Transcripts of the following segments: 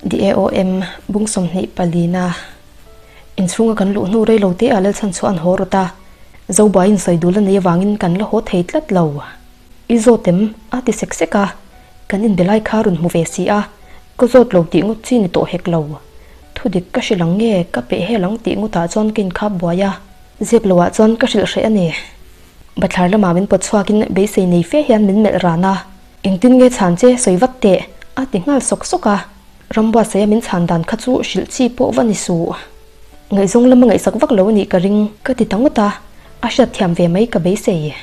DAOM, Bung 24 na Inchhunga kan luh hnu rei lo te ah Lalchhan chu an haw rawt a, Zobuaiin sawi dul a nei avangin kan la haw thei tlat lo. I zawt em? a ti sek sek a, kan inbe lai kha rawn hmu ve si a, ka zawt lo tih ngawt chi ni tawh hek lo. Thudik ka hrilh ang nge ka peh hel ang tih ngawtah chuan ka inkhap buai a, zep loah chuan ka hrilh hreh a ni. Bathlar lamah min pawt chhuakin beisei nei fe hian min melh ran a, Engtin nge chhan che sawi vat teh? a ti nghal sawk sawk a, Rambuatsaia min chhan dan kha chu hrilh chi pawh va ni suh. Ngaihzawng lama ngaihsak vak lo a nih ka ring ka ti ta ngawt a, a hriat thiam ve mai ka beisei.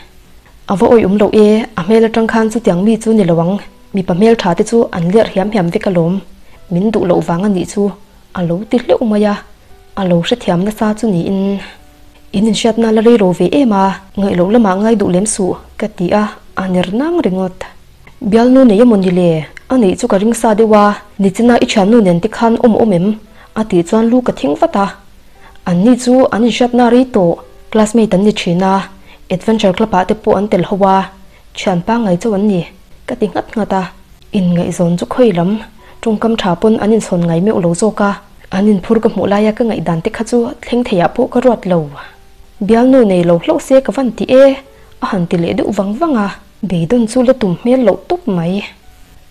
A va awih awm loh e, a hmel atang khan chutiang mi chu ni lo ang, mipa hmel tha te chu an lerh hiam hiam vek alawm, min duh loh vang a nih chu a lo ti hleuh mai a, a lo hrethiam nasa chu niin in inhriatna la rei ro ve em a, ngaih loh lamah ngai duh lem suh ka ti a, a ner nang ringawt. Bialnu nei emaw ni le? A neih chu ka ring sa deuh a, nichina i thiannu nen te khan awm awm em? A tih chuan lu ka thing vat a. An ni chu an inhriatna rei tawh, classmate an ni thin a, adventure club ah te pawh an tel ho a, thian pangngai chauh an ni, ka ti nghat nghat a. Inngaihzawn chu khawi lam, tawngkam tha pawn an inchhawn ngai meuh lo zawk a, an inphur ka hmuh laia ka ngaihdan te kha chu thleng theiah pawh ka ruat lo. Bialnu nei lo hlauh se ka van ti e, a han ti leh deuh vang vang a. Beidawn chu la tum hmel loh tawp mai.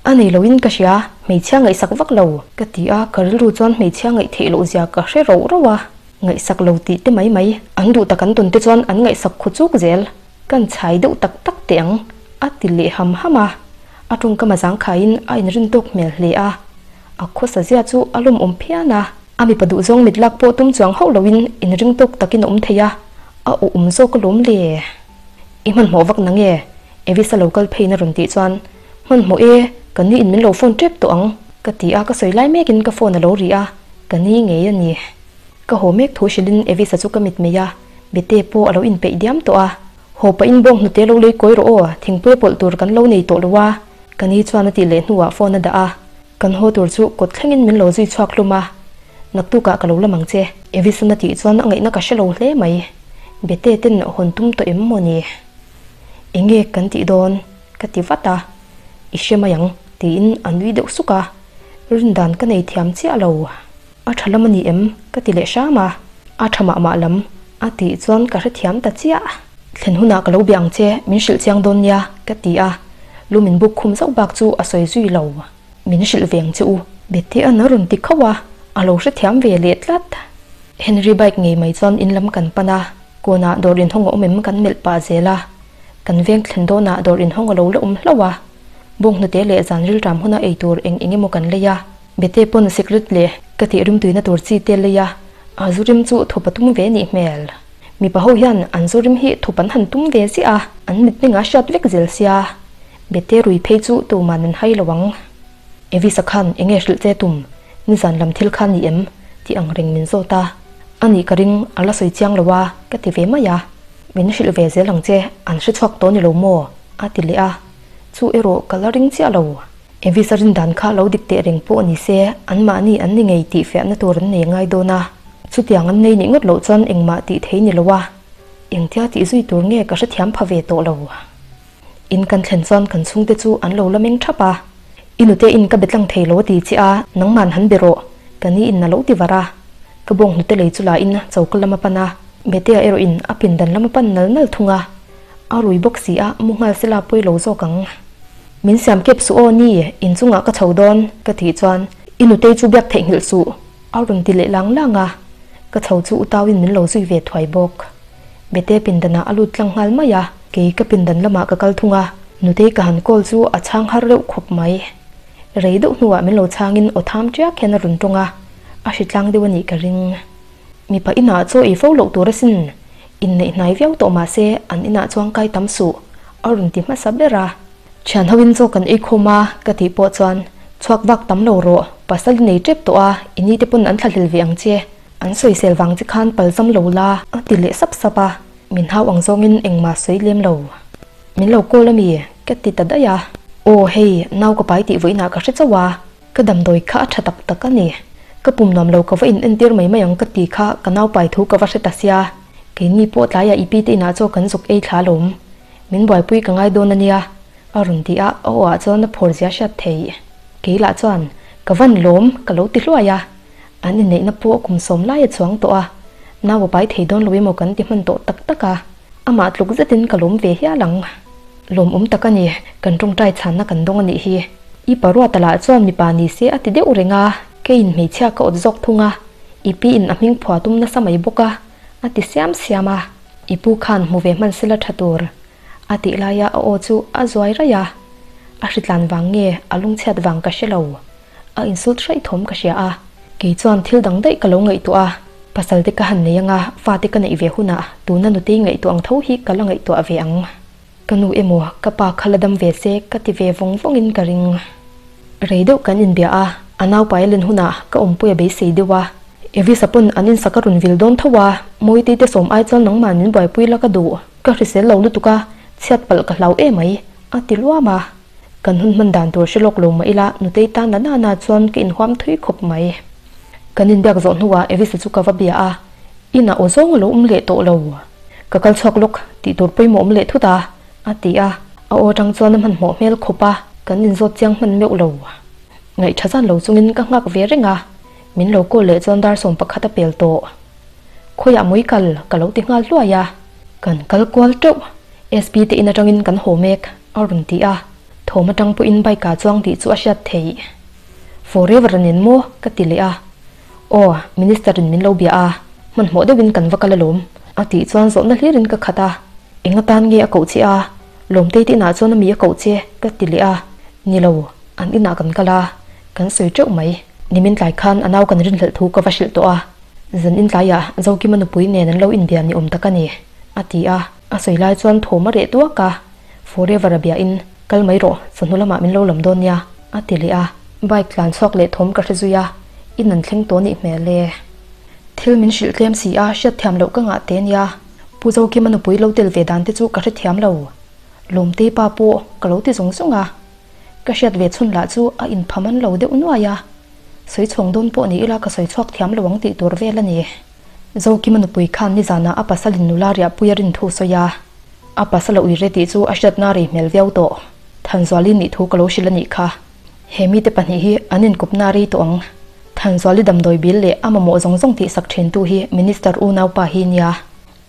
A nei loin ka hria, hmeichhia ngaihsak vak lo, ka ti a, ka rilru chuan hmeichhia ngaih theih loh zia ka hre roh roh a, ngaihsak lo tih te mai mai, an duh tak an tawn te chuan an ngaihsak khu chuk zel, kan chhai deuh tak tak teh ang, a ti leh ham ham a, a tawngkam a zangkhaiin a inrin tawk hmel hle a, a khawsa zia chu a lawmawm phian a, a mipa duhzawng mit lak pawh tum chuang hauh loin inring tawk takin a awm thei a, a awm zawk alawm le. I hmanhmawh vak na nge? Evisa lo kal pheiin a rawn tih chuan, Hmanhmawh e, ka ni in min lo phone tep tawh ang, ka ti a, ka sawi lai mekin ka phone a lo ri a, ka ni ngei a ni. Ka haw mek thu hrilhin Evisa chu ka mit mai a, Bete pawh a lo inpeih diam tawh a, Haw pahin bawng hnute lo lei kawi rawh aw, thingpui pawlh tur kan lo nei tawh lo a, ka ni chuan a tih leh hnuah phone a dah a, kan haw tur chu kawt thlengin min lo zui chhuak hlum a, Naktukah ka lo lam ang che. Evison a tih chuan a ngaihna ka hre lo hle mai. Bete ten hawn tum tawh em maw ni? Enge kan tih dawn? Ka ti vat a. I hre mai ang, tiin a nui deuh suk a. Rindan ka nei thiam chiah lo. A tha lam a ni em? Ka ti leh hram a. A tha mah mah lam, a tih chuan ka hrethiam ta chiah. Thlen hunah ka lo bia ang che, min hrilh chiang dawn nia, ka ti a. Lu min buk khum zauh bak chu a sawi zui lo. Min hrilh ve ang che u. Bete-a'n a rawn ti khauh a, a lo hrethiam ve leh tlat. Henry bike ngei mai chuan in lam kan pan a, kawnah dawr inhawng a awm em kan melh pah zel a. Kan veng thlen dawnah dawr inhawng a lo la awm hlauh a. Bawnghnute leh zan rilram huna ei tur eng eng emaw kan lei a. Bete pawn sikret leh ka tih rimtuina tur chi te lei a, a zu rim chu thup a tum ve nih hmel. Mipa ho hian an zu rim hi thup an han tum ve ziah a, an mitmeng a hriat vek zel sia. Bete rui phei chu tuman an hai lo ang. Evisa khan enge hrilh che tum, nizan lam thil kha ni em? tih ang reng min zawt a. A nih ka ring, a la sawi chiang lo a, ka ti ve mai a. Min hrilh ve zel ang che, an hre chhuak tawh ni lo maw? a ti leh a. Chu erawh ka la ring chiah lo. Evisa rin dan kha lo dik teh reng pawh ni se, anmahni an ni ngei tih fiahna tur an nei ngai dawn a. Chutiang an nei nih ngawt loh chuan engmah tih thei ni lo a. Engtia tih zui tur nge ka hrethiam pha ve tawh lo. In kan thlen chuan kan chhungte chu an lo la meng thap a. I nute in ka be tlang thei lo a ti che a, nangman han be rawh, ka ni in a lo ti var a. Ka bawng hnute lei chu la in choka lam a pan a, Betea erawh in a pindan lam a pan nal nal thung a. A rui bawk si a, mu nghal sela pawi lo zawk ang. Min siam kep suh aw ni, inchungah ka chho dawn, ka tih chuan i nutei chu biak theihnghilh suh, a rawn ti leh lang lang a. Ka chho chu utauin min lo zui ve thuai bawk. Bete pindanah a lut tlang nghal mai a, kei ka pindan lamah ka kal thung a, nutei ka han call chu a chhang har reuh khawp mai. Rei deuh hnuah min lo chhangin aw tham tiak hian a rawn tawng a, a hritlang deuh a nih ka ring. Mipa inah chaw ei fo loh tur asin, inneih hnai viau tawh mah se an inah chuan kai tam suh, a rawn ti hmasa ber a. Thian hoin chaw kan ei khawm a ka tih pawh chuan, Chhuak vak tam lo rawh, pasal i nei tep tawh a, i ni te pawn an thlahlel ve ang che. An sawisel vang che khan palzam lo la, a ti leh sap sap a, min hau ang zawngin engmah sawi lem lo. Min lo call ami? ka ti ta daih a. Aw hei, nau ka pai tih vawiinah ka hre chauh a, ka damdawi kha a tha tak tak a ni. Ka pum nuam lo ka va in entir mai mai ang ka ti kha ka nau pai thu ka va hre ta sia. Keini pawh tlaiah i pi te inah chaw kan zuk ei thla alawm. Min buaipui ka ngai dawn a nia, a rawn ti a, a aw ah chuan a phawr zia hriat theih. Kei lah chuan, Ka van lawm, ka lo ti hluai a. An inneihna pawh kum sawm lai a chuang tawh a, nau a pai thei dawn lo emaw kan ti hman tawh tak tak a, amah tluk zetin ka lawm ve hial ang. Lawmawm tak a ni, kan tawngtai chhanna kan dawng a nih hi. I paruata lah chuan mipa ni se a ti deuh reng a, keiin hmeichhia ka awt zawk thung a, i pi in a hming phua tum nasa mai bawk a, a ti siam siam a. I pu khan hmu ve hman sela tha tur, a tih laia a aw chu a zuai raih a, a hritlan vang nge a lungchhiat vang ka hre lo. A insult hraih thawm ka hria a, kei chuan thil dang daih ka lo ngaihtuah a, pasal te ka han nei anga fate ka neih ve hunah tuna nutei ngaihtuah ang tho hi ka la ngaihtuah ve ang. Ka nu emaw ka pa kha la dam ve se ka ti ve vawng vawngin ka ring. Rei deuh kan inbia a, a naupai a len hunah ka awmpui a beisei deuh a, Evisa pawn an insak a rawn vil dawn tho a, Mawitei te sawm ai chuan nangmah min buaipui la ka duh, ka hrisel lo lutuk a, chhiat palh ka hlau emai, a ti luam a. Kan hun hman dan tur hre lawk lo mah ila nutei tan na nana chuan ka inhuam thui khawp mai. Kan inbiak zawh hnuah Evisa chu ka va bia a, inah aw zawng a lo awm leh tawh lo. Ka kal chhuak lawk tih tur pawimawh awm leh thut a, a ti a, a aw atang chuan a hmanhmawh hmel khawp a, kan inzawt chiang hman meuh lo. Ngaih tha zan lo chungin ka nghak ve reng a, min lo call leh chuan dar 11 a pel tawh. Khawiah mawi kal ka lo ti nghal hluai a, kan kal kual teuh. SP te in atangin kan haw mek a rawn ti a, thawm atang pawhin bike ah chuang tih chu a hriat theih. Forever nen maw? ka ti leh a. Aw, Minister in min lo bia a, hmanhmawh deuhin kan va kal alawm a tih chuan zawhna hlirin ka khat a. Eng atan nge a koh che a? Lawmtei te inah chuan a mi a koh che? ka ti leh a. Ni lo, an inah kan kal a, kan sawi teuh mai. Nimin tlai khan a nau kan rinhlelh thu ka va hrilh tawh a, zan in tlaiah Zokima nupui nen an lo inbia ni awm tak a ni, a ti a. A sawi lai chuan thawm a reh duak a, Forever a bia in, Kal mai rawh, chawhnu lamah min lo lam dawn nia, a ti leh a. Bike tlan chhuak leh thawm ka hre zui a, in an thleng tawh nih hmel e. Thil min hrilh tlem si a, hriat thiam loh ka ngah te nia. Pu Zokima nupui lo tel ve dan te chu ka hre thiam lo. Lawmtei pa pawh ka lo ti zung zung a. Ka hriat ve chhun lah chu a inpha man lo deuh nuai a. Sawi chhawng dawn pawh ni ila ka sawi chhuak thiam lo ang tih tur vel a ni. Zokima nupui khan nizanah a pasalin nula riahpui a rin thu sawi a, a pasal a ui re tih chu a hriatna rei hmel viau tawh. Thanzuali nih thu ka lo hrilh a nih kha. He mite pahnih hi an inkawpna rei tawh ang. Thanzuali damdawi bil leh a mamawh zawng zawng tihsak thentu hi Minister unaupa hi nia.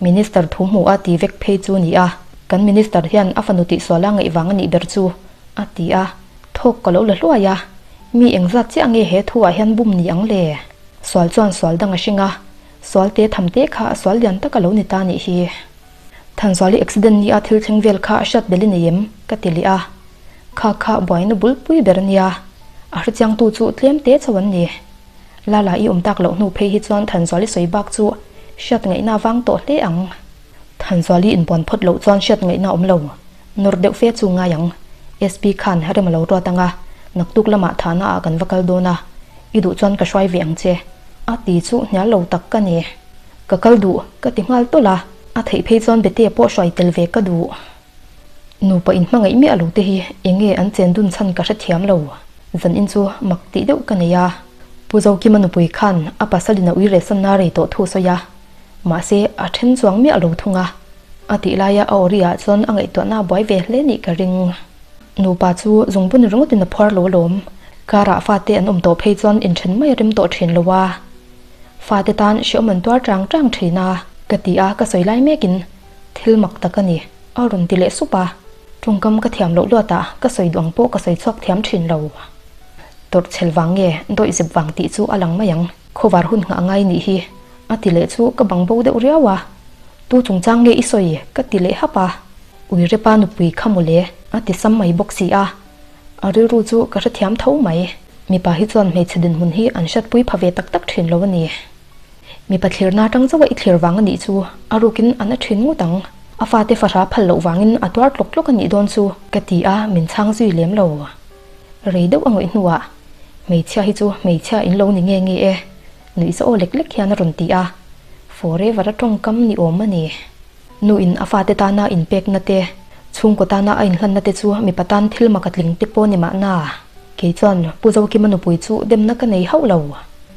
Minister thu hmu a ti vek phei chu ni a, kan Minister hian a fanu tihsuala ngaih vang a nih ber chu, a ti a. Thawk ka lo la hluai a, mi engzat chiah nge he thu ah hian bum ni ang le? Sual chuan sual dang a hring a, sual te tham te kha a sual lian tak a lo ni ta nih hi. Thanzuali accident ni a thil thleng vel kha a hriat belh i nei em? ka ti leh a. Kha kha buaina bulpui ber a nia, a hrechiangtu chu tlem te chauh an ni. Lala i awm tak loh hnu phei hi chuan Thanzuali sawi bak chu hriat ngaihna vang tawh hle ang. Thanzuali inbuan phawt loh chuan hriat ngaihna awm lo. Nawr deuh fe chu ngai ang. SP khan rem a lo ruat ang a, naktuk lamah thahna ah kan va kal dawn a, i duh chuan ka hruai ve ang che. A ti chu hnial lo tak ka ni. Ka kal duh, ka ti nghal tawlh a, a theih phei chuan Bete pawh hruai tel ve ka duh. Nupa inhmangaih miah lo te hi eng nge an chen dun chhan ka hrethiam lo. Zan in chu mak tih deuh ka nei a. Pu Zokima nupui khan a pasalin a ui reh sanna rei tawh thu sawi a, mahse a then chuang miah lo thung a. A tih laia a awri ah chuan a ngaihtuahna a buai ve hle nih ka ring. Nupa chu zungbun ringawtin a phuar lo alawm. Karah fate an awm tawh phei chuan inthen mai a rem tawh thin lo a. Fate tan hreawm an tuar chang chang thin a. Ka ti a, ka sawi lai mekin thil mak tak a ni, a rawn ti leh sup a. Tawngkam ka thiam loh luatah ka sawi duh ang pawh ka sawi chhuak thiam thin lo. Tawrh chhel vang nge dawihzep vang tih chu a lang mai ang. Khawvar hun nghah ngai nih hi, a ti leh chu ka bang bo deuh riau a. Tu chungchang nge i sawi? ka ti leh hap a. Ui repa nupui kha mawle, a ti sam mai bawk si a. A rilru chu ka hrethiam tho mai. Mipa hi chuan hmeichhe dinhmun hi an hriatpui pha ve tak tak thin lo a ni. Mipa thlirna atang chauha i thlir vang a nih chu a rukin a na thin ngawt ang. A fate fahra phal loh vangin a tuar tlawk tlawk a nih dawn chu ka ti a, min chhang zui lem lo. Rei deuh a ngawih hnuah, Hmeichhia hi chu hmeichhia in lo ni nge nge e, nuih zawh lek lek hian a rawn ti a. Forever a tawngkam ni awm a ni. Nu in a fate tana inpekna te, chhungkaw tana a inhlanna te chu mipa tan thil mak a tling te pawh ni mahna. Kei chuan Pu Zokima nupui chu demna ka nei hauh lo.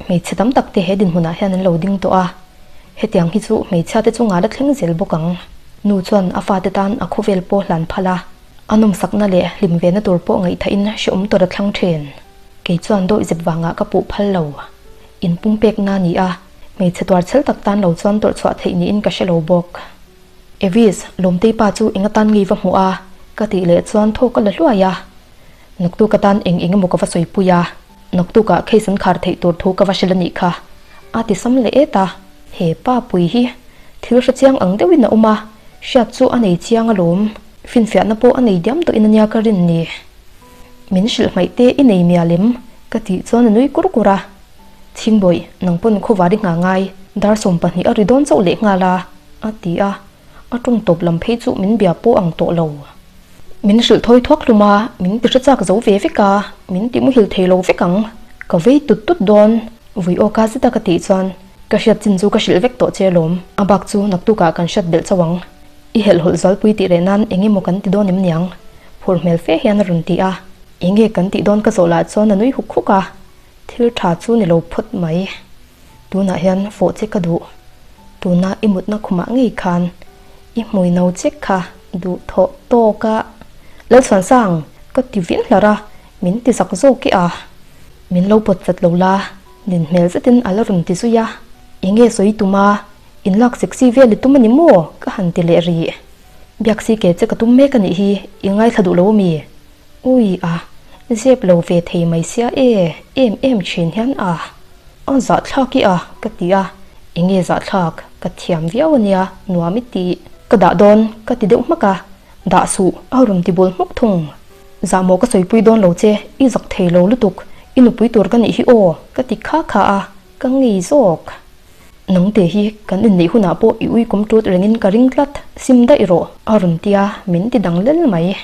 Hmeichhe tam tak te he dinhmunah hian an lo ding tawh a, hetiang hi chu hmeichhia te chungah la thleng zel bawk ang. Nu chuan a fate tan a khawvel pawh hlan phal a, a nawmsakna leh hlim vena tur pawh ngaihthahin hreawm tawrh a thlang thin. Kei chuan dawihzep vangah ka puh phal lo. In pumpekna a ni a, hmeichhe tuar chhel tak tan lo chuan tawrh chhuah theih niin ka hre lo bawk. Evis, Lawmtei pa chu eng atan ngei va hmuh a? ka tih leh chuan thaw ka la hluai a. Naktuk atan eng eng emaw ka va sawipui a, naktukah case an khar theih tur thu ka va hrilh a nih kha, a ti sam leh et a. He pa pui hi thil hre chiang ang deuhin a awm a, hriat chu a nei chiang alawm. Finfiahna pawh a nei diam tawhin a nia ka rin ni. Min hrilh hmaih te i nei mial em? ka tih chuan a nui kur kur a. Chhingbawih, nang pawn khuavar i nghah ngai, dar 12 a ri dawn chauh leh nghal a, a ti a. A ṭawng tawp lam phei chu min bia pawh ang tawh lo. Min hrilh thawi thuak hlum a, min ti hre chak zo ve vek a, min ti muhil thei lo vek ang. Ka vei tut tut dawn, vui awka zeta ka tih chuan ka hriat chin chu ka hrilh vek tawh che alawm, a bak chu naktukah kan hriat belh chauh ang. I helhhawlh zualpui tih reh nan eng emaw kan ti dawn em niang? Phur hmel fe hian a rawn ti a. Enge kan tih dawn ka zawh lah chuan a nui huk huk a, thil tha chu ni lo phawt mai. Tunah hian fawh che ka duh. Tuna i mutna khumah ngei khan i hmui no che kha duh thawh tawk a. Lalchhuansang, ka ti vin hlar a, min ti zak zawk i a. Min lo pawt chat lo la, nin hmel zetin a la rawn ti zui a. Enge sawi tum a, in lak sexy vel i tum a ni maw? ka han ti leh rih. Biak si ke che ka tum mek a nih hi, i ngaithla duh lo ami? Ui a, zep lo ve thei mai sia e, em em thin hian a. A zahthlak i a, ka ti a, enge zahthlak, ka thiam viau a nia, nuam i ti. Ka dah dawn, ka ti deuh hmak a, dah suh, a rawn ti bul hmuk thung. Zahmawh ka sawipui dawn lo che, i zak thei lo lutuk, i nupui tur ka nih hi aw, ka ti kha kha a, ka ngei zawk. Nangte hi kan inneih hunah pawh i ui kawm tut rengin ka ring tlat, sim daih rawh, a rawn ti a, min ti dang lel mai.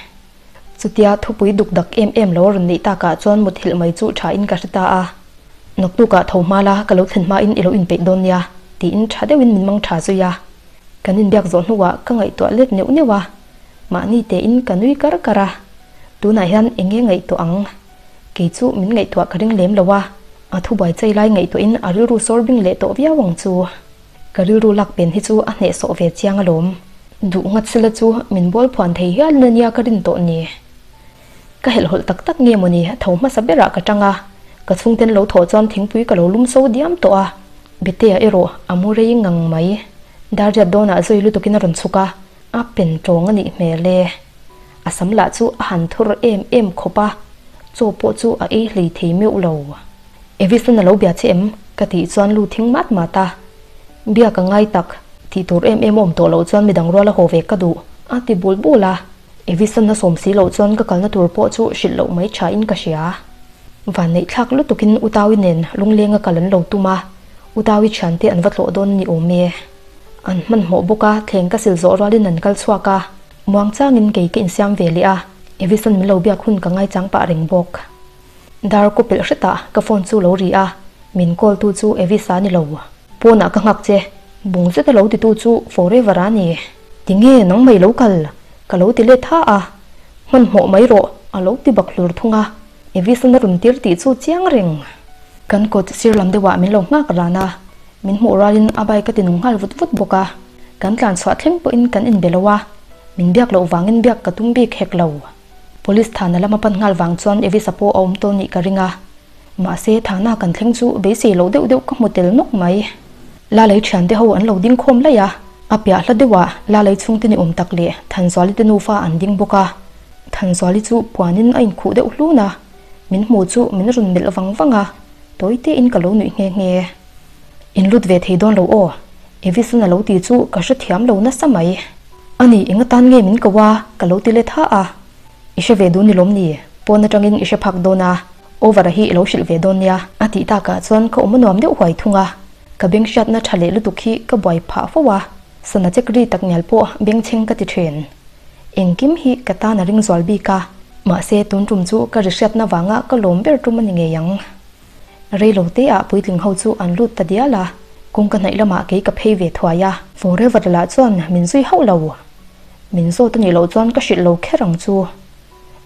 Chutia thupui duk dak em em lo a rawn neih takah chuan muthilh mai chu tha in ka hre ta a. Naktukah tho hma la, ka lo thlen hmain i lo inpeih dawn nia, tiin tha deuhin min mang tha zui a. Kan inbiak zawh hnuah ka ngaihtuah let neuh neuh a, mahni tein ka nui kar kar a. Tunah hian eng nge ngaihtuah ang? Kei chu min ngaihtuah ka ring lem lo a, a thubuai chei lai ngaihtuahin a rilru sawr bing leh tawh viau ang chu. Ka rilru lak pen hi chu a hnehsawh ve chiang alawm. Duh ngat sela chu min bawl phuan thei hialin a nia ka rin tawh ni. Ka helhhawlh tak tak nge mawni tho hmasa berah ka tang a, ka chhungten lo thawh chuan thingpui ka lo lum so diam tawh a, Betea erawh a mu rei ngang mai. Darriat dawnah zui lutukin a rawn chhuk a, a pen tawng a nih hmel e. A sam lah chu a han thur em em khawp a, chaw pawh chu a ei hlei thei meuh lo. Evis-an a lo bia che em? ka tih chuan lu thing mat mat a. Bia ka ngai tak, tih tur em em a awm tawh loh chuan midang rual a haw ve ka duh, a ti bul bul a. Evis-an a sawm si loh chuan ka kalna tur pawh chu hrilh loh mai tha in ka hria. Vanneih thlak lutukin U Tawi nen lunglenga kal an lo tum a, U Tawi thiante an va tlawh dawn a ni awm e. An hmanhmawh bawk a, thleng ka sil zawh rualin an kal chhuak a. Muangchangin kei ka insiam ve leh a, Evis-an min lo biak hun ka ngaichang pah reng bawk. Dar kaw pelh hretah ka phone chu lo ri a, min call tu chu Evisa ni lo. Pawnah ka nghak che, bung zeta lo titu chu Forever a ni. Tinge nang mai lo kal? Ka lo ti let ha a, hmanhmawh mai rawh a lo ti bak hlur thung a, Evisan a rawn tir tih chu chiang reng. Kan kawt sir lam deuhah min lo nghak ran a, min hmuh rualin a bike a ti nung nghal vut vut bawk a, kan tlan chhuah thleng pawhin kan inbe lo a, min biak loh vangin biak ka tum bik hek lo. Police thana lama pan nghal vang chuan Evisa pawh a awm tawn nih ka ring a. Mahse, thana kan thleng chu beisei loh deuh deuh ka hmu tel nawk mai. Lalei thiante ho an lo ding khawm laih a, a piah hla deuhah Lalei chhungte ni awm tak leh Thanzuali te nufa an ding bawk a. Thanzuali chu puanin a inkhuh deuh hlun a, min hmu chu min rawn melh vang vang a, tawi tein ka lo nuih nghe nghe. In lut ve thei dawn lo aw, Evisan a lo ti chu ka hrethiam lo nasa mai. A ni, eng atan nge min ko a? Ka lo ti let ha a. I hre ve dun ni lawm ni? Pawn atangin i hre phak dawn a, over a hi i lo hrilh ve dawn nia. A tih takah chuan ka awm a nuam deuh huai thung a. Ka beng hriatna tha leh lutuk hi ka buai phah fo a, sana chek ri tak ngial pawh bengchheng ka ti thin. Engkim hi ka tan a ring zual bik a, mahse tun tum chu ka ri hriatna vanga ka lawm ber tum a ni ngei ang. Rei lo te ah puitling ho chu an lut ta dial a, kawngka hnaih lamah kei ka phei ve thuai a. Forever lah chuan min zui hauh lo. Min zawt a nih loh chuan ka hrilh lo kher ang chu.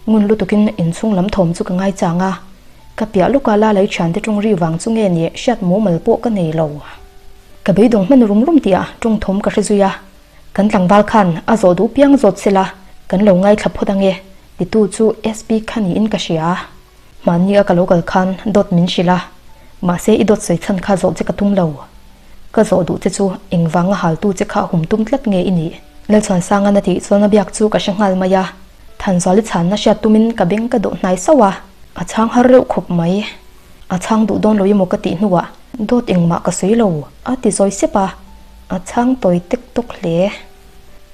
Ngun lutukin inchhung lam thawm chu ka ngaichang a, ka piah lawka la lei thiante tawng ri vang chu nge ni hriat mumal pawh ka nei lo. Ka beidawng hman rum rum tih ah tawng thawm ka hre zui a, kan tlangval khan a zawh duh piang zawt sela kan lo ngaithla phawt ange titu chu SP kha niin ka hria. Hmanni a ka lo kal khan dawt min hrilh a, mahse i dawt sawi chhan kha zawh che ka tum lo. Ka zawh duh che chu engvanga haltu che kha hum tum tlat nge i nih? Lalchhuansangan a tih chuan a biak chu ka hre nghal mai a, Thanzuali chhanna hriat tumin ka beng ka dawh hnai sauh a, a chhang har reuh khawp mai. A chhang duh dawn lo emaw ka tih hnuah dawt engmah ka sawi lo a ti zawi sep a, a chhang tawi tek tawk hle.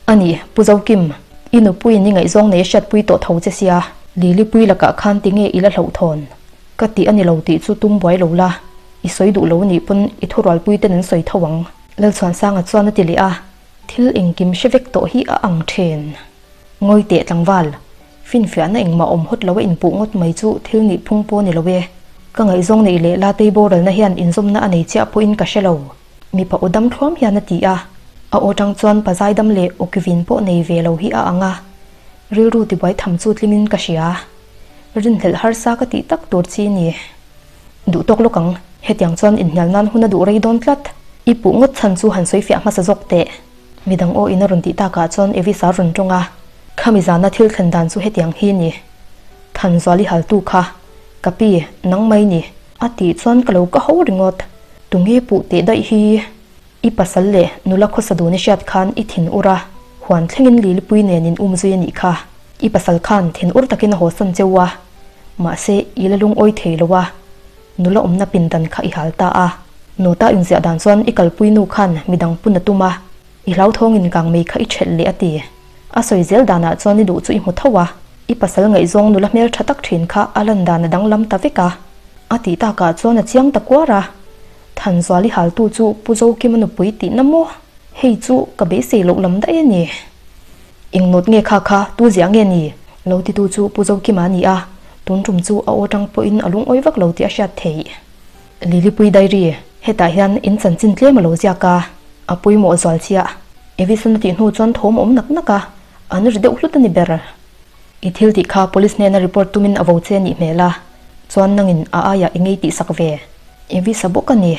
A ni, Pu Zokim, i nupuiin i ngaihzawng nei a hriatpui tawh tho che sia, Lilipui lakah khan tinge i la hlauhthawn? Ka tih a ni lo tih chu tum buai lo la, i sawi duh lo nih pawn i thurualpui ten an sawi tho ang, Lalchhuansanga chuan a ti leh a, thil engkim hre vek tawh hi a ang then. Ngawi teh tlangval, finfiahna engmah awm hawt lo a inpuh ngawt mai chu thil nih phung pawh ni lo e. Ka ngaihzawng neih leh Latei boralna hian inzawmna a nei chiah pawhin ka hre lo. Mipa aw dam thluam hian a ti a, a aw tang chuan pa zaidam leh aw kivin pawh nei ve lo hi a ang a, rilru tibuai tham chu tlingin ka hria. Rinhlelh harsa ka tih tak tur chi ni. Duh tawk lawk ang, hetiang chuan inhnial nan hun a duh rei dawn tlat. I puh ngawt chhan chu han sawi fiah hmasa zawk teh. Midang aw in a rawn tih takah chuan Evis a rawn tawng a, khami zana thil thlen dan chu hetiang hi ni. Thanzuali haltu kha, ka pi, nang mai ni. A tih chuan ka lo ka ho ringawt. Tunge puh teh daih hi? I pasal leh nula khawsa dun i hriat khan i thin ur a, huan thlengin Lilipui nen in um zui a nih kha. I pasal khan thin ur takin a hawsan cheu a, mahse i la lungawi thei lo a, nula awmna pindan kha i hal ta a. Nota inziah dan chuan i kalpui nu khan midang pun a tum a, i hlauthawngin kangmei kha i ṭhelh leh a ti. A sawi zel danah chuan i duh chu i hmu tho a, i pasal ngaihzawng nula hmel ṭha tak ṭhin kha a lan dan a danglam ta vek a. A tih takah chuan a chiang ta kuar a, Thanzuali haltu chu Pu Zokima nupui tihna maw? Hei chu ka beisei loh lam daih a ni. Eng nawt nge kha kha tu ziah nge ni? Lo titu chu Pu Zokima a ni a, tun tum chu a aw tang pawhin a lungawi vak lo tih a hriat theih. Lilipui Diary, hetah hian in chanchin tlem a lo ziak a, a pawimawh zual chiah. Evison a tih hnu chuan thawm a awm nak nak a, an ri deuh hlut a ni ber. I thil tih kha police hnena report tumin a vo che a nih hmel a, chuan nangin a aiah i ngei tih sak ve. I visa bawk a ni.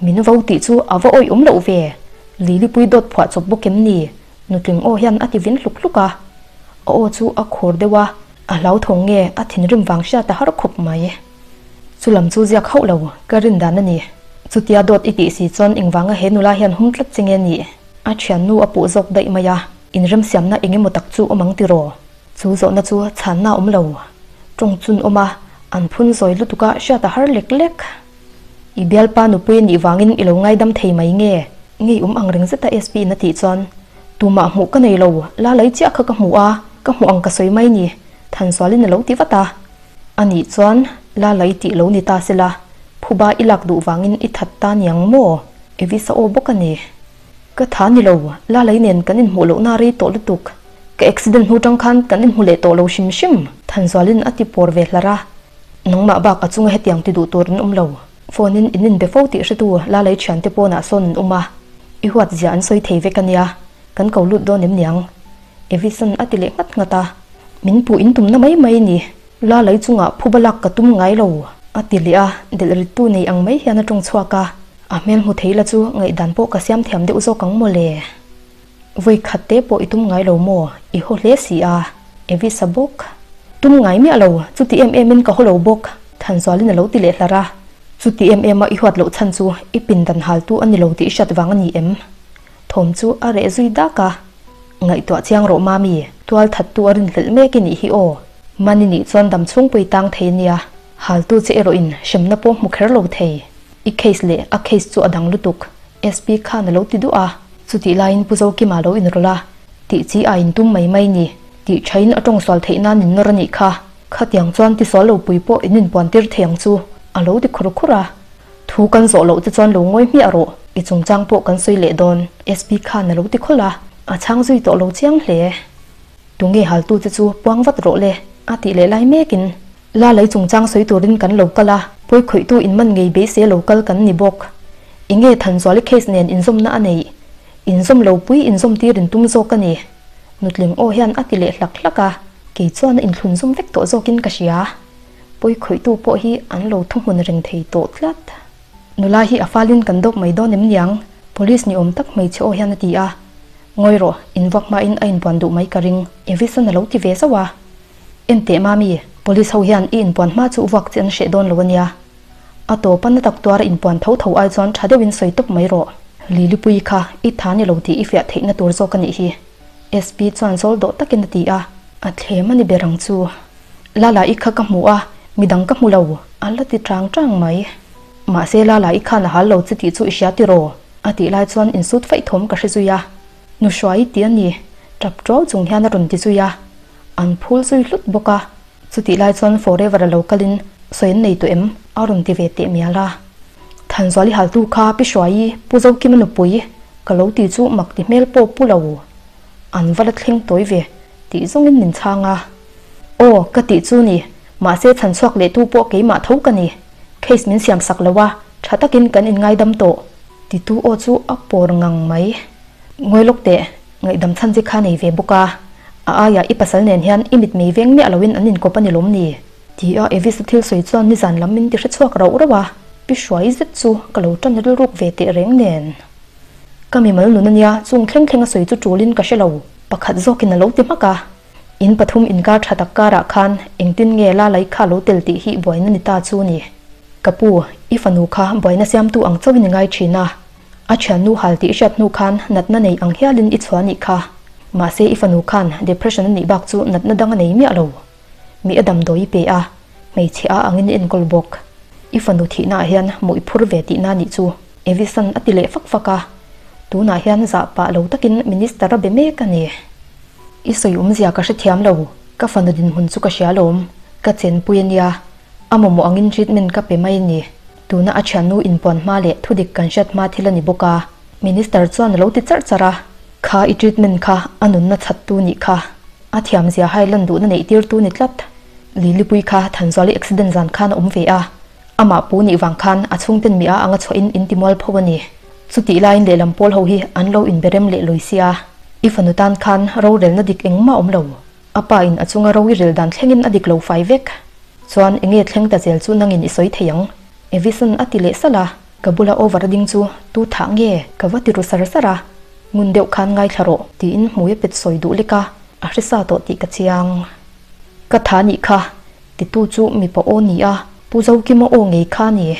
Min vo tih chu a va awih awm loh ve. Lilipui dawt phuah chawp bawk em ni? Nutling aw hian a ti vin hluk hluk a. A aw chu a khur deuh a, a hlauthawng nge a thinrim vang hriat a har khawp mai. Chu lam chu ziak hauh lo, ka rin dan a ni. Chutia dawt i tih si chuan engvanga he nula hian hum tlat che nge ni? A thiannu a puh zawk daih mai a, inremsiamna eng emaw tak chu awm ang tiraw? Chu zawhna chu chhanna a awm lo. Tawng chun awm a, an phun zawi lutuk a hriat a har lek lek. I bialpa nupui nih vangin i lo ngaidam thei mai nge? Ngei awm ang reng zeta SP in a tih chuan, Tumah hmuh ka nei lo, la lei chiah kha ka hmu a, ka hmuh ang ka sawi mai ni, Thanzualin a lo ti vat a. A nih chuan la lei tih lo ni ta sela, phuba i lak duh vangin i that ta niang maw? Evis a aw bawk a ni. Ka tha ni lo, la lei nen kan inhmuh lohna rei tawh lutuk. Ka accident hnu tang khan kan inhmu leh tawh lo hrim hrim, Thanzualin a ti pawr ve hlar a. Nangmah bak a chunga hetiang ti duh tur an awm lo. Phone in in inbe fo tih hretu la lei thiante pawnah sawn an awm a, i huat zia an sawi thei vek a nia, kan ko lut dawn em niang? Evison a ti leh nghat nghat a, Min puh in tumna mai mai ni, la lei chungah phuba lak ka tum ngai lo, a ti leh a, delh rittu nei ang mai hian a tawng chhuak a, a hmel hmu thei la chu ngaihdan pawh ka siam thiam deuh zawk ang maw le. Vawi khat te pawh i tum ngai lo maw, i haw hle si a, Evisa bawk. Tum ngai miah lo, chuti em em in ka haw lo bawk, Thanzualin a lo ti leh hlar a, chuti em em a i huat loh chhan chu i pindan haltu a ni lo tih i hriat vang a ni em? Thawm chu a reh zui dak a. Ngaihtuah chiang rawh Mami, tual thattu a rinhlelh mek i nih hi aw. Mani nih chuan dam chhungpui tang thei nia, haltu che erawh in hremna pawh hmu kher lo thei. I case leh a case chu a dang lutuk, SP khan a lo ti duh a. Chutih laiin Pu Zokima lo inrawlh a, tih chi a intum mai mai ni, tih thain a tawng sual theih nan in nawr a nih kha. Khatiang chuan tisual lo pui pawh in inpuan tir thei ang chu, a lo ti khur khur a. Thu kan zawh loh te chuan lo ngawi hmiah rawh, i chungchang pawh kan sawi leh dawn, SP khan a lo ti khawlh a, a chhang zui tawh lo chiang hle. Tunge haltu che chu puang vat rawh le, a tih leh lai mekin la lei chungchang sawi turin kan lo kal a, pawi khawihtu in man ngei beisei lo kal kan ni bawk. Enge Thanzuali case nen inzawmna a neih? Inzawm lo pui inzawm tir in tum zawk a ni. Nutling aw hian a ti leh hlak hlak a, kei chuan a inthlun zum vek tawh zawkin ka hria. Pawi khawihtu pawh hi an lo thuhmun reng thei tawh tlat. Nula hi a falin kan dawp mai dawn em niang? Police ni awm tak hmeichhe aw hian a ti a. Ngawi rawh, in vak hmain a inbuan duh mai ka ring, Evison a lo ti ve zauh a. Enteh Mami, Police ho hian i inpuan hma chu vuak chi an hreh dawn lo ania. A tawp a na tak tuara inpuan tho tho ai chuan tha deuhin sawi tawp mai rawh. Lilipui kha i tha ni lo tih i fiah theihna tur zawk a nih hi. SP chuan zawl dawh takin a ti a. A thlem a ni ber ang chu. Lala i kha ka hmu a, midang ka hmu lo, a la ti chang chang mai. Mahse Lala i khan a hal lo che tih chu i hria tiraw? A tih lai chuan insut faih thawm ka hre zui a. Nu hruai ti a ni, tap tuau chung hian a rawn ti zui a. An phul zui hlut bawk a. Chutih lai chuan Forever a lo kalin sawi an nei tawh em? A rawn ti ve teh mial a. Thanzuali haltu kha Pi Hruaii, Pu Zokima nupui ka lo ti chu mak ti hmel pawh pu lo. An va la thleng tawi ve tih zawngin min chhang a. Aw, ka tih chu ni, mahse chhan chhuak leh tu pawh keimah tho ka ni. Case min siam sak lo a, tha takin kan inngaidam tawh. Titu aw chu a pawr ngang mai. Ngawi lawk teh, ngaihdam chhan chi kha nei ve bawk a, a aiah i pasal nen hian i mit mei veng miah loin an inkawp a ni lawm ni? Ti a Evis-a thil sawi chuan nizan lam min ti hre chhuak rauh rauh a, pi hruai zet chu ka lo tan rilruk ve teh reng nen. Ka mimal nun a nia, chung thleng thleng a sawi chu tulin ka hre lo, pakhat zawkin a lo ti hmak a. In pathum inkar tha tak karah khan engtin nge Lalai kha lo tel tih hi buaina ni ta chu ni. Ka pu, i fanu kha buaina siamtu ang chauhin i ngai thin a. A thiannu hal tih i hriat hnu khan natna nei ang hialin i chhuah nih kha. Mahse i fanu khan depression a nih bak chu natna dang a nei miah lo. Mi a damdawi i pe a, hmeichhe a angin i enkawl bawk. I fanu thihnaah hian hmuh i phur ve tihna nih chu Evisan a ti leh fak fak a. Tunah hian zah pah lo takin Minister a be mek a ni. I sawi awmzia ka hrethiam lo, ka fanu dinhmun chu ka hria alawm, ka chenpui a nia. A mamawh angin treatment ka pe mai a ni. Tuna a thiannu inpuan hma leh thudik kan hriat hma thil a ni bawk a. Minister chuan a lo ti charh charh a, Kha i treatment kha a nunna chhattu nih kha. A thiamzia hai lan duhna neih tirtu ni tlat. Lilipui kha Thanzuali accident zan khan a awm ve a. Amah pu nih vang khan a chhungten mi a anga chhuahin in ti mual pho a ni. Chutih laiin lehlam pawl ho hi an lo inberem leh lawi sia. I fanu tan khan rorelna dik engmah awm lo. A pa in a chunga ro i rel dan thlengin a dik lo fai vek. Chuan enge thleng ta zel chu nangin i sawi thei ang. Evison a ti leh salh a, ka bula over a ding chu tu thah nge ka va ti ru sar sar a, ngun deuh khan ngaithla rawh tiin hmui a pet sawi duh lek a, a hre sa tawh tih ka chiang. Ka tha nih kha, titu chu mipa aw ni a, Pu Zokima aw ngei kha a ni.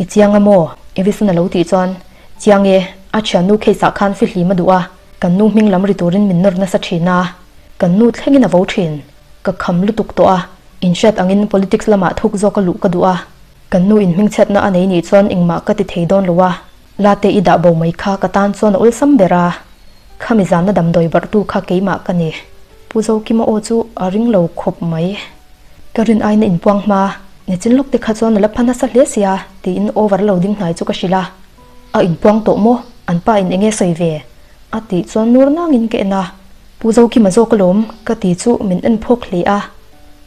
I chiang a maw? Evison a lo tih chuan, Chiang e, a thiannu case ah khan fihlim a duh a, kan nu hming lam ri turin min nawr nasa thin a, kan nu thlengin a vo thin. Ka kham lutuk tawh a, inhriat angin politics lamah thuk zawk a luh ka duh a, kan nu in hmingchhiatna a nei nih chuan engmah ka ti thei dawn lo a, late i dah bo mai kha ka tan chuan a awlsam ber a, khami zanna damdawi barhtu kha keimah ka ni. Pu Zokima aw chu a ring lo khawp mai. Ka rin aina inpuang hma, nichin lawk te kha chuan a la pha nasa hle sia tiin over lo ding hnai chu ka hrilh a. A inpuang tawh maw? An pa in enge sawi ve? A tih chuan nur nangin ka en a. Pu Zokima zawk alawm ka ti chu min en phawk hle a.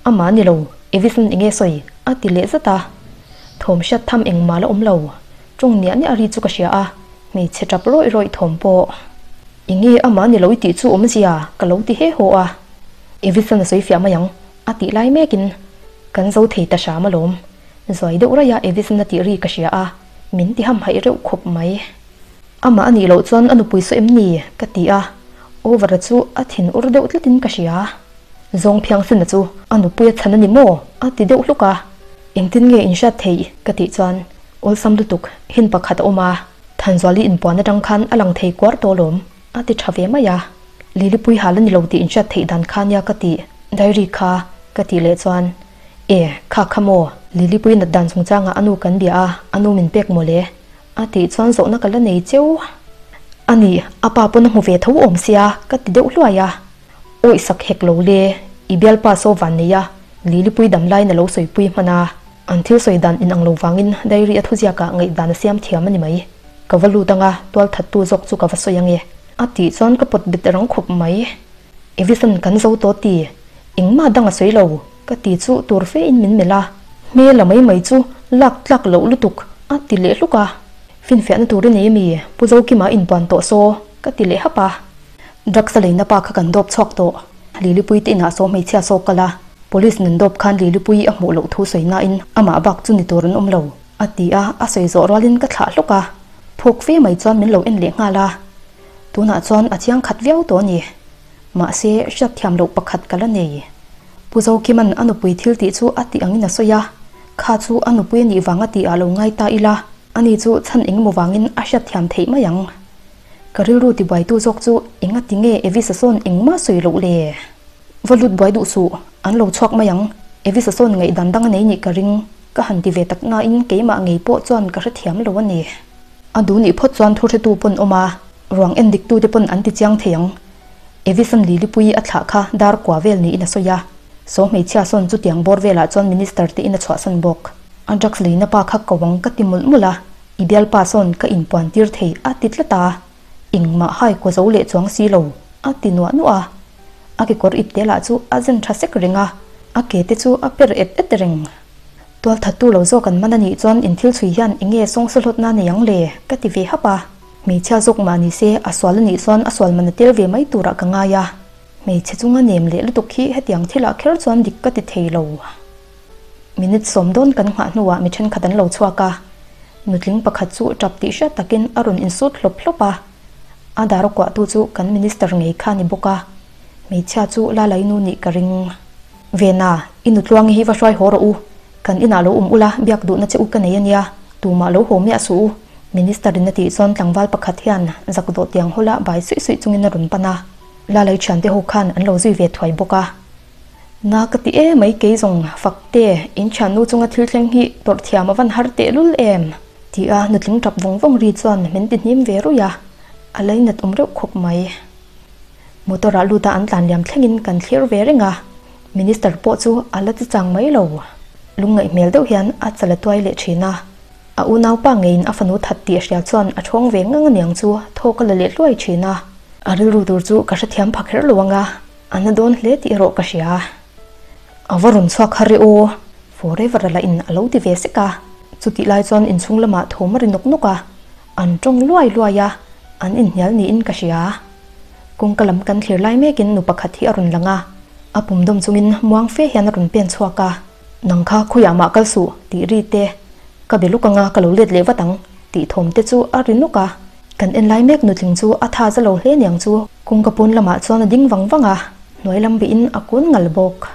Amah ni lo, Evison enge sawi? A ti leh zat a. Thawm hriat tham engmah la awm lo. Tawng niah niah ri chu ka hria a, hmeichhe tap rawih rawih thawm pawh. Enge amah ni lo i tih chu awmzia ka lo ti he haw a. Evison a sawi fiah mai ang a tih lai mekin kan zo thei ta hram alawm. Zuai deuh raih a Evison a tih ri ka hria a, min ti hamhaih reuh khawp mai. Amah a nih loh chuan a nupui saw em ni? ka ti a, Over-a chu a thin ur deuh tlatin ka hria. Zawng phiangsina chu a nupui a chhan a ni maw? a ti deuh hluk a. Engtin nge in hriat theih? ka tih chuan awlsam lutuk hin pakhat a awm a, Thanzuali inpuan atang khan a lang thei kuar tawh alawm a ti tha ve mai a. Lilipui hal a ni lo tih in hriat theih dan kha nia ka tih diary kha ka tih leh chuan E, kha kha maw? Lilipui nat dan chungchangah a nu kan bia a, a nu min pek mawle. A tih chuan zawhna ka la nei cheu. A ni, a pa pawn a hmu ve tho awm sia, ka ti deuh hluai a. Awi sak hek lo le, i bialpa saw van nei a, Lilipui dam laiin a lo sawipui hman a. An thil sawi dan inang lo vangin diary a thuziakah ngaihdan a siam thiam a ni mai. Ka va lut anga, tual thattu zawk chu ka va sawi ange. A tih chuan ka pawt bet rang khawp mai. Evison kan zo tawh ti, engmah dang a sawi lo, ka ti chu tur fe in min melh a, hmel a mai mai chu lak tlak loh lutuk a ti leh hluk a, finfiahna tur i nei ami Pu Zokima inpuan tawh saw ka ti leh hap a, drugs a leina pa kha kan dawp chhuak tawh, Lilipui te inah saw hmeichhia saw kal a, police nan dawp khan Lilipui a hmuh loh thu sawi nain amah bak chu ni tur an awm lo a ti a, a sawi zawh rualin ka thlah hluk a, phawk fe mai chuan min lo en leh nghal a. Tunah chuan a chiang khat viau tawh a ni. Mahse, hriatthiam loh pakhat ka la nei. Pu Zokima'n a nupui thil tih chu a tih angin a sawi a, kha chu a nupui a nih vang a tih ah lo ngai ta ila, ani chu chhan engemaw vangin a hriatthiam theih mai ang. Ka rilru tibuaitu zawk chu enga ti nge Evisa sawn engmah sawi loh le? Va lut buai duh suh, an lo chhuak mai ang, Evisa sawn ngaihdan dang a nei nih ka ring, ka han ti ve tak nain keimah ngei pawh chuan ka hrethiam lo a ni. A duh nih phawt chuan thuhretu pawn awm a, ruang en diktute pawn an ti chiang thei ang. Evison Lilipui a thlah kha dar kua vel niin a sawi a, saw hmeichhia sawn chutiang bawr velah chuan minister te in a chhuahsan bawk. A drugs leina pa kha ko ang ka ti mawlh mawlh a, i bialpa sawn ka inpuan tir thei a ti tlat a, engmah hai kaw zo leh chuang si lo a ti nuah nuah a. A kekawr ip te lah chu a zen tha sek reng a, a ke te chu a per et et reng. Tualthattu lo zawk an man a nih chuan inthil chhui hian eng nge sawngsawhlawtna nei ang le? ka ti ve hap a. Hmeichhia zawk mah ni se a sual a nih chuan a sual man a tel ve mai turah ka ngai a. Hmeichhe chunga nem leh lutuk hi hetiang thilah kher chuan dik ka ti thei lo. Minute sawm dawn kan nghah hnuah mi thenkhat an lo chhuak a, nutling pakhat chu tap tih hriat takin a rawn insut hlawp hlawp a. A dar kuahtu chu kan minister ngei kha a ni bawk a, hmeichhia chu Lalai nu nih ka ring. Vena, i nutluangi hi va hruai haw rawh u, kan inah lo awm ula biak duhna che u ka nei a nia, tumah lo haw miah suh u, minister in a tih chuan tlangval pakhat hian zak dawh tiang hawla bai suih suih chungin a rawn pan a, Lalai thiante ho khan an lo zui ve thuai bawk a. Na ka ti e mai kei zawng fak te, in thiannu chunga thil thleng hi tawrh thiam a van har teh lul em? Ti a nutling tap vawng vawng ri chuan min ti hnim ve ruih a, a lainat awm reuh khawp mai. Motor ah lut a an tlan liam thlengin kan thlir ve reng a, Minister pawh chu a la chi chang mai lo. Lungngaih hmel deuh hian a chal a tuai leh thin a, a unaupa ngeiin a fanu that tih a hria chuan a thawng ve ngang aniang chu thawk a la leh hluai thin a. A rilru tur chu ka hrethiam pha kher lo ang a, A na dawn hle tih erawh ka hria. A va rawn chhuak har e aw, Forever a la in a lo ti ve sek a. Chutih lai chuan inchhung lamah thawm a ri nawk nawk a, an tawng luai luai a, an inhnial niin ka hria. Kawngka lam kan thlir lai mekin nu pakhat hi a rawn lang a, a pum dawm chungin muang fe hian a rawn pen chhuak a. Nang kha khawiah mah kal suh tih ri te, ka be luk anga ka lo let leh vat ang tih thawm te chu a ri nawk a. Kan en lai mek nutling chu a tha za lo hle niang chu kawngka pawn lamah chuan a ding vang vang a, hnuai lam bihin a kun ngal bawk.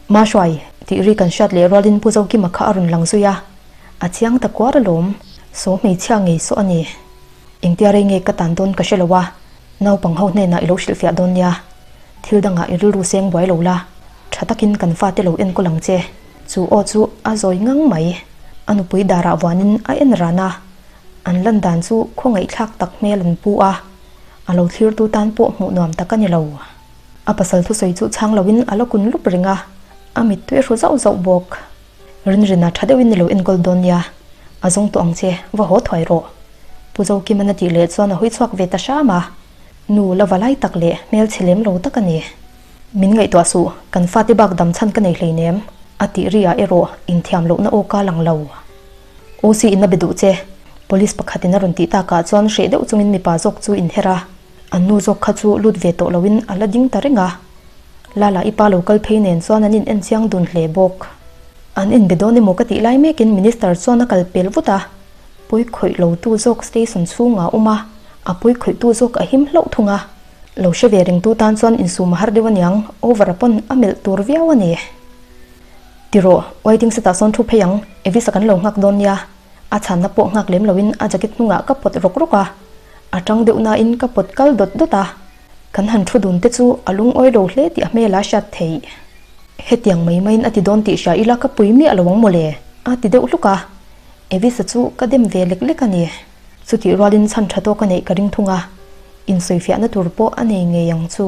Mahruai, tih ri kan hriat leh rualin Pu Zokima kha a rawn lang zui a, a chiang ta kuar alawm, saw hmeichhia ngei saw a ni. Engtia rei nge ka tan dawn ka hre lo a, naupang ho hnenah i lo hrilhfiah dawn nia, thil dangah i rilru seng buai lo la, tha takin kan fate lo enkawl ang che. Chu aw chu a zawi ngang mai, a nupui darah vuanin a en ran a. An lan dan chu khawngaihthlak tak hmel an pu a, a lo thlirtu tan pawh hmuh nuam tak a ni lo. A pasal thusawi chu chhang loin a la kun lup reng a, a mittui a hru zauh zauh bawk. Rinrina tha deuhin i lo enkawl dawn nia, a zawng tawh ang che, va haw thuai rawh. Pu Zokima'n a tih leh chuan a hawi chhuak ve ta hram a, nu la va lai tak leh hmelchhe lem lo tak a ni. Min ngaihtuah suh, kan fate bak dam chhan ka nei hleinem, a tih ri ah erawh inthiam lohna aw ka lang lo. OC in a be duh che. Police pakhatin a rawn tih takah chuan hreh deuh chungin mipa zawk chu inher a, an nu zawk kha chu lut ve tawh loin a la ding ta reng a. Lala i pa lo kal phei nen chuan an in en chiang dun hle bawk. An inbe dawn emaw ka tih lai mekin Minister chuan a kal pel vut a, pawi khawih lo tu zawk station chhungah a awm a, a pawi khawih tu zawk a him hlauh thung a. Lo hre ve reng tu tan chuan insum a har deuh aniang, over a pawn a melh tur viau a ni. Ti rawh, waiting setah sawn thu phei ang, Evisa kan lo nghak dawn nia. A chhanna pawh nghak lem loin a jacket hnungah ka pawt rawk rawk a, a tang deuh nain ka pawt kal dawt dawt a. Kan han thu dun te chu a lungawi lo hle tih a hmel a hriat theih. Hetiang mai maiin a ti dawn tih hria ila ka pui miah lo ang mawle, a ti deuh hluk a. Evisa chu ka dem ve lek lek a ni. Chutih rualin chhan tha tawk a neih ka ring thung a, insawifiahna tur pawh a nei ngei ang chu.